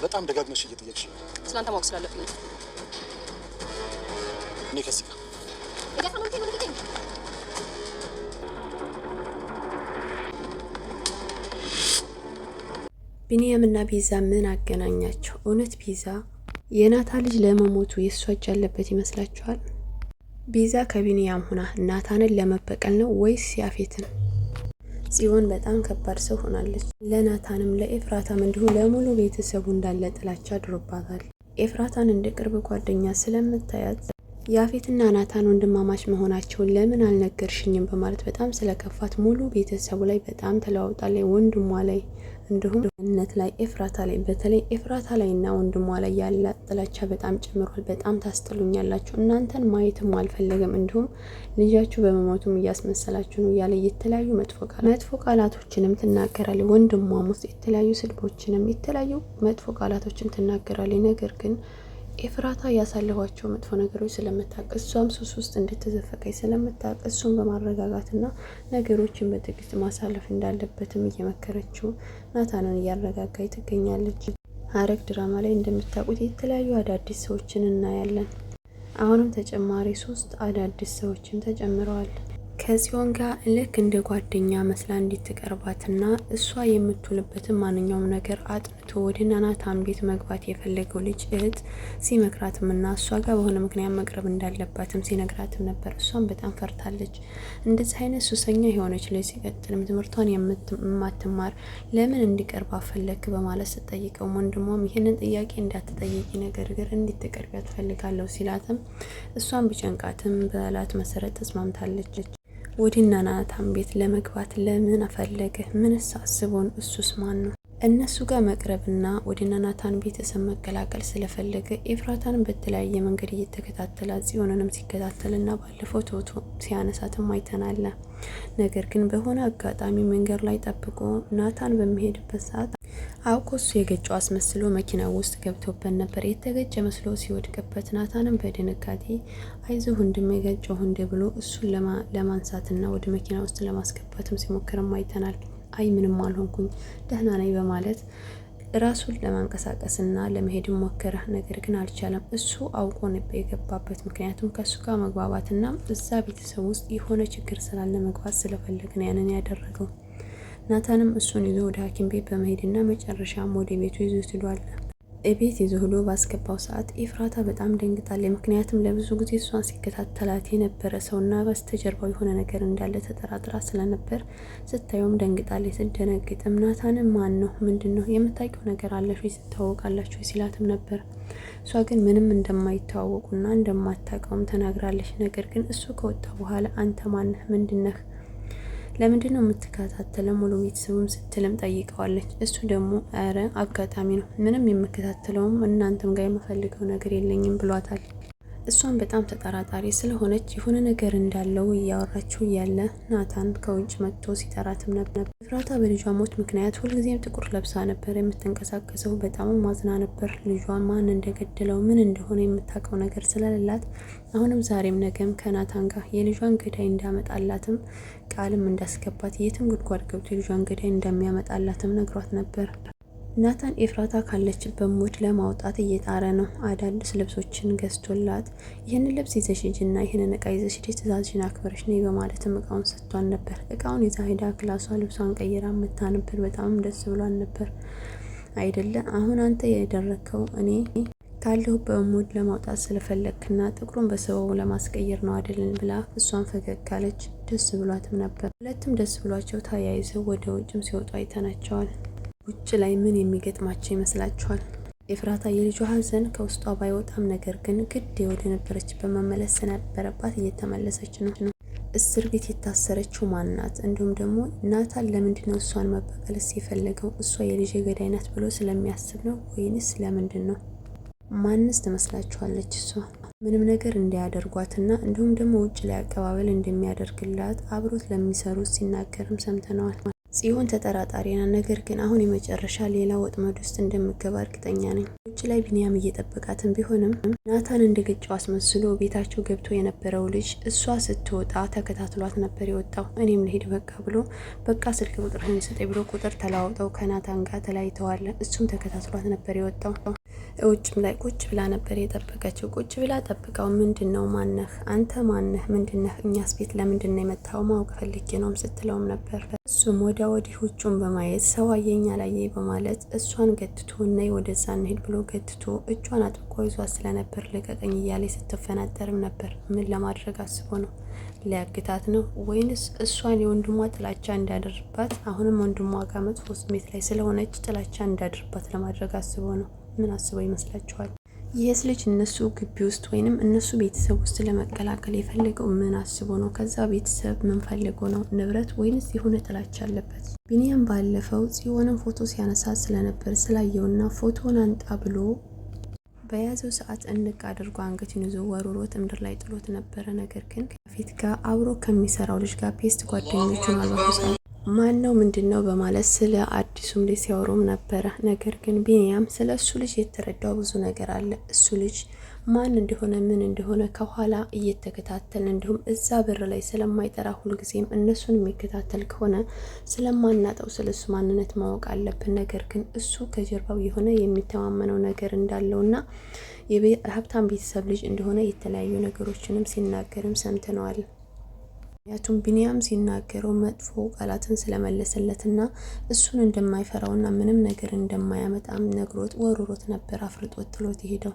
በጣም ደጋግመሽ እየጠየቅሽ ነው። ስለአንተ ማወቅ ስላለብኝ ነው። እኔ ከዚህ ጋር ቢንያምና ቤዛ ምን አገናኛቸው? እውነት ቤዛ የናታን ልጅ ለመሞቱ የእሷ እጅ ያለበት ይመስላችኋል? ቤዛ ከቢንያም ሁና ናታንን ለመበቀል ነው ወይስ ያፌትን? ጽዮን በጣም ከባድ ሰው ሆናለች። ለናታንም ለኤፍራታም እንዲሁም ለሙሉ ቤተሰቡ እንዳለ ጥላቻ አድሮባታል። ኤፍራታን እንደ ቅርብ ጓደኛ ስለምታያት ያፌትና ናታን ወንድማማች መሆናቸውን ለምን አልነገርሽኝም በማለት በጣም ስለከፋት ሙሉ ቤተሰቡ ላይ በጣም ተለዋውጣለች። ወንድሟ ላይ እንዲሁም እነት ላይ ኤፍራታ ላይ በተለይ ኤፍራታ ላይ እና ወንድሟ ላይ ያለ ጥላቻ በጣም ጨምሯል። በጣም ታስጥሉኛላችሁ፣ እናንተን ማየትም አልፈለግም፣ እንዲሁም ልጃችሁ በመሞቱም እያስመሰላችሁ ነው እያለ የተለያዩ መጥፎ ቃላቶችንም ትናገራለች። ወንድሟም ውስጥ የተለያዩ ስድቦችንም የተለያዩ መጥፎ ቃላቶችን ትናገራለች። ነገር ግን ኤፍራታ ያሳለፏቸው መጥፎ ነገሮች ስለምታውቅ እሷም ሱስ ውስጥ እንደተዘፈቀች ስለምታውቅ እሱን በማረጋጋትና ነገሮችን በትዕግስት ማሳለፍ እንዳለበትም እየመከረችው ናታንን እያረጋጋች ትገኛለች። ሐረግ ድራማ ላይ እንደምታውቁት የተለያዩ አዳዲስ ሰዎችን እናያለን። አሁንም ተጨማሪ ሶስት አዳዲስ ሰዎችን ተጨምረዋል። ከጽዮን ጋር ልክ እንደ ጓደኛ መስላ እንድትቀርባትና እሷ የምትውልበትን ማንኛውም ነገር አጥንቶ ወደ ናታን ቤት መግባት የፈለገው ልጅ እህት ሲመክራትም እና እሷ ጋር በሆነ ምክንያት መቅረብ እንዳለባትም ሲነግራትም ነበር። እሷም በጣም ፈርታለች። እንደዚህ አይነት ሱሰኛ የሆነች ልጅ ሲቀጥልም ትምህርቷን የማትማር ለምን እንዲቀርባ ፈለክ በማለት ስትጠይቀው ወንድሟም ይህንን ጥያቄ እንዳትጠይቂ ነገር ግን እንድትቀርቢያት እፈልጋለሁ ሲላትም እሷም ቢጨንቃትም በላት መሰረት ተስማምታለች። ወደ ናታን ቤት ለመግባት ለምን አፈለገ? ምንስ አስቦን? እሱስ ማን ነው? እነሱ ጋር መቅረብና ወደ ናታን ቤተሰብ መቀላቀል ስለፈለገ ኤፍራታን በተለያየ መንገድ እየተከታተላት ጽዮንንም ሲከታተልና ባለፈው ቶቶ ሲያነሳትም አይተናለ። ነገር ግን በሆነ አጋጣሚ መንገድ ላይ ጠብቆ ናታን በሚሄድበት ሰዓት አውቆ እሱ የገጨው አስመስሎ መኪና ውስጥ ገብቶበት ነበር። የተገጨ መስሎ ሲወድቅበት ናታንም በድንጋጤ አይዞህ ወንድሜ የገጨው እንዴ ብሎ እሱን ለማንሳትና ወደ መኪና ውስጥ ለማስገባትም ሲሞክርም አይተናል። አይ ምንም አልሆንኩኝ ደህና ነኝ በማለት ራሱን ለማንቀሳቀስና ለመሄድም ሞከረ። ነገር ግን አልቻለም። እሱ አውቆ ነበር የገባበት። ምክንያቱም ከእሱ ጋር መግባባትና እዛ ቤተሰብ ውስጥ የሆነ ችግር ስላለ መግባት ስለፈለገ ነው ያንን ያደረገው። ናታንም እሱን ይዞ ወደ ሐኪም ቤት በመሄድና መጨረሻም ወደ ቤቱ ይዞት ሄዷል። እቤት ይዞ ሄዶ ባስገባው ሰዓት ኤፍራታ በጣም ደንግጣለች። ምክንያቱም ለብዙ ጊዜ እሷን ሲከታተላት የነበረ ሰውና በስተጀርባው የሆነ ነገር እንዳለ ተጠራጥራ ስለነበር ስታየውም ደንግጣለች። ስትደነግጥም ናታንም ማን ነው? ምንድን ነው የምታውቂው ነገር አለሽ ወይ? ትታወቃላችሁ ሲላትም ነበር። እሷ ግን ምንም እንደማይተዋወቁና እንደማታውቀውም ተናግራለች። ነገር ግን እሱ ከወጣ በኋላ አንተ ማነህ? ምንድን ነህ? ለምንድን ነው የምትከታተለው ሙሉ ቤተሰቡም ስትልም ጠይቀዋለች። እሱ ደግሞ ኧረ አጋጣሚ ነው ምንም የምከታተለውም እናንተም ጋር የምፈልገው ነገር የለኝም ብሏታል። እሷን በጣም ተጠራጣሪ ስለሆነች የሆነ ነገር እንዳለው እያወራችው እያለ ናታን ከውጭ መጥቶ ሲጠራትም ነበር። ኤፍራታ በልጇ ሞት ምክንያት ሁልጊዜም ጥቁር ለብሳ ነበር የምትንቀሳቀሰው። በጣም ማዝና ነበር። ልጇ ማን እንደገደለው ምን እንደሆነ የምታውቀው ነገር ስለሌላት አሁንም ዛሬም ነገም ከናታን ጋር የልጇን ገዳይ እንዳመጣላትም ቃልም እንዳስገባት የትም ጉድጓድ ገብቶ የልጇን ገዳይ እንደሚያመጣላትም ነግሯት ነበር። ናታን ኤፍራታ ካለችበት mood ለማውጣት እየጣረ ነው። አዳዲስ ልብሶችን ገዝቶላት ይህንን ልብስ ይዘሽ ሂጂና ይህንን እቃ ይዘሽ ሂጂ ትእዛዝሽን አክብረሽ ነይ በማለትም እቃውን ሰጥቷን ነበር። እቃውን ይዛ ሄዳ ክላሷ ልብሷን ቀይራ መታ ነበር። በጣም ደስ ብሏን ነበር። አይደለ አሁን አንተ የደረከው እኔ ካለሁበት mood ለማውጣት ስለፈለግክና ጥቁሩን በሰበቡ ለማስቀየር ነው አይደልን ብላ እሷን ፈገግ አለች። ደስ ብሏትም ነበር። ሁለቱም ደስ ብሏቸው ተያይዘው ወደ ውጭም ሲወጡ አይተናቸዋል። ውጭ ላይ ምን የሚገጥማቸው ይመስላችኋል? ኤፍራታ የልጇ ሐዘን ከውስጧ ባይወጣም ነገር ግን ግድ ወደ ነበረችበት መመለስ ስለነበረባት እየተመለሰች ነው። እስር ቤት የታሰረችው ማን ናት? እንዲሁም ደግሞ ናታን ለምንድን ነው እሷን መበቀልስ የፈለገው? እሷ የልጄ ገዳይ ናት ብሎ ስለሚያስብ ነው ወይንስ ለምንድን ነው? ማንስ ትመስላችኋለች? እሷ ምንም ነገር እንዳያደርጓትና እንዲሁም ደግሞ ውጭ ላይ አቀባበል እንደሚያደርግላት አብሮት ለሚሰሩት ሲናገርም ሰምተነዋል። ጽዮን ተጠራጣሪ ናት። ነገር ግን አሁን የመጨረሻ ሌላ ወጥመድ ውስጥ እንደምገባ እርግጠኛ ነኝ። ውጭ ላይ ቢንያም እየጠበቃትን ቢሆንም ናታን እንደገጨው አስመስሎ ቤታቸው ገብቶ የነበረው ልጅ እሷ ስትወጣ ተከታትሏት ነበር የወጣው። እኔም ልሄድ በቃ ብሎ በቃ ስልክ ቁጥርህን ስጠኝ ብሎ ቁጥር ተለዋውጠው ከናታን ጋር ተለያይተዋል። እሱም ተከታትሏት ነበር የወጣው። ውጭም ላይ ቁጭ ብላ ነበር የጠበቀችው። ቁጭ ብላ ጠብቀው ምንድን ነው ማነህ አንተ ማነህ ምንድነህ እኛስ ቤት ለምንድን ነው የመጣኸው ማወቅ ፈልጌ ነውም ስትለውም ነበር። እሱም ወዲያ ወዲህ ውጩን በማየት ሰው አየኝ አላየኝ በማለት እሷን ገትቶ ነይ ወደዛ እንሂድ ብሎ ገትቶ እጇን አጥብቆ ይዟት ስለነበር ልቀቀኝ እያለ ስትፈናጠርም ነበር። ምን ለማድረግ አስቦ ነው? ሊያግታት ነው ወይንስ እሷን የወንድሟ ጥላቻ እንዳደርባት አሁንም ወንድሟ ጋር መጥፎ ስሜት ላይ ስለሆነች ጥላቻ እንዳደርባት ለማድረግ አስቦ ነው? ምን አስበው ይመስላችኋል? ይህስ ልጅ እነሱ ግቢ ውስጥ ወይንም እነሱ ቤተሰብ ውስጥ ለመቀላቀል የፈለገው ምን አስቦ ነው? ከዛ ቤተሰብ ምን ፈልጎ ነው? ንብረት ወይንስ የሆነ ጥላቻ አለበት? ቢኒያም ባለፈው ጽዮንን ፎቶ ሲያነሳ ስለነበር ስላየውና ፎቶን አንጣ ብሎ በያዘው ሰዓት እንቅ አድርጎ አንገቱን ይዞ ወርውሮት ምድር ላይ ጥሎት ነበረ። ነገር ግን ከፊት ጋር አብሮ ከሚሰራው ልጅ ጋር best ጓደኞቹ ነው። ማን ነው ምንድን ነው በማለት ስለ አዲሱም ልጅ ሲያወሩም ነበረ። ነገር ግን ቢኒያም ስለ እሱ ልጅ የተረዳው ብዙ ነገር አለ። እሱ ልጅ ማን እንደሆነ ምን እንደሆነ ከኋላ እየተከታተል እንዲሁም እዛ በር ላይ ስለማይጠራ ሁልጊዜም እነሱን የሚከታተል ከሆነ ስለማናጠው ስለ እሱ ማንነት ማወቅ አለብን። ነገር ግን እሱ ከጀርባው የሆነ የሚተማመነው ነገር እንዳለውና የሀብታም ቤተሰብ ልጅ እንደሆነ የተለያዩ ነገሮችንም ሲናገርም ሰምተነዋል። ምክንያቱም ቢንያም ሲናገረው መጥፎ ቃላትን ስለመለሰለትና እሱን እንደማይፈራውና ምንም ነገር እንደማያመጣም ነግሮት ወርሮት ነበር አፍርጦት ጥሎት የሄደው።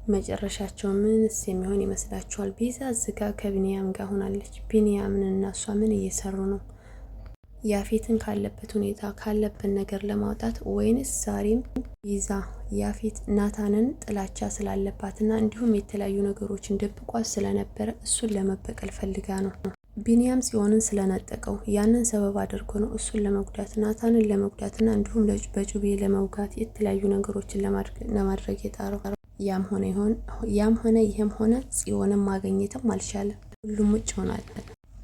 መጨረሻቸው ምንስ የሚሆን ይመስላችኋል? ቤዛ እዚጋ ከቢንያም ጋር ሆናለች። ቢንያምን እና እሷ ምን እየሰሩ ነው? ያፌትን ካለበት ሁኔታ ካለበት ነገር ለማውጣት ወይንስ ዛሬም ይዛ ያፌት ናታንን ጥላቻ ስላለባትና እንዲሁም የተለያዩ ነገሮችን ደብቋት ስለነበረ እሱን ለመበቀል ፈልጋ ነው? ቢንያም ጽዮንን ስለነጠቀው ያንን ሰበብ አድርጎ ነው እሱን ለመጉዳት ናታንን ለመጉዳትና እንዲሁም በጩቤ ለመውጋት የተለያዩ ነገሮችን ለማድረግ የጣረው። ያም ሆነ ይህም ሆነ ጽዮንን ማግኘትም አልቻለም። ሁሉም ውጭ ሆናል።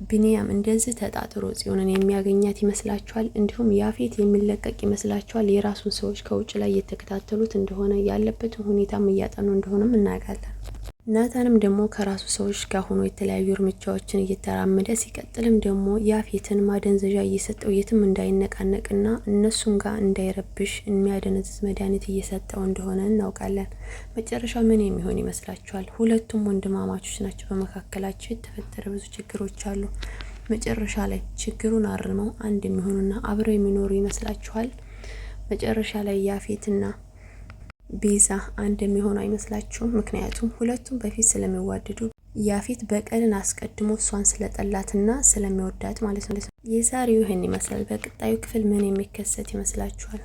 ቢንያም እንደዚህ ተጣጥሮ ጽዮንን የሚያገኛት ይመስላችኋል? እንዲሁም ያፌት የሚለቀቅ ይመስላችኋል? የራሱን ሰዎች ከውጭ ላይ እየተከታተሉት እንደሆነ ያለበትን ሁኔታም እያጠኑ እንደሆነም እናውቃለን። ናታንም ደግሞ ከራሱ ሰዎች ጋር ሆኖ የተለያዩ እርምጃዎችን እየተራመደ ሲቀጥልም ደግሞ ያፌትን ማደንዘዣ እየሰጠው የትም እንዳይነቃነቅና እነሱም ጋር እንዳይረብሽ የሚያደነዝዝ መድኃኒት እየሰጠው እንደሆነ እናውቃለን። መጨረሻው ምን የሚሆን ይመስላችኋል? ሁለቱም ወንድማማቾች ናቸው። በመካከላቸው የተፈጠረ ብዙ ችግሮች አሉ። መጨረሻ ላይ ችግሩን አርመው አንድ የሚሆኑና አብረው የሚኖሩ ይመስላችኋል? መጨረሻ ላይ ያፌትና ቤዛ አንድ የሚሆኑ አይመስላችሁም? ምክንያቱም ሁለቱም በፊት ስለሚዋደዱ ያፌት በቀልን አስቀድሞ እሷን ስለጠላትና ስለሚወዳት ማለት ነው። የዛሬው ይህን ይመስላል። በቀጣዩ ክፍል ምን የሚከሰት ይመስላችኋል?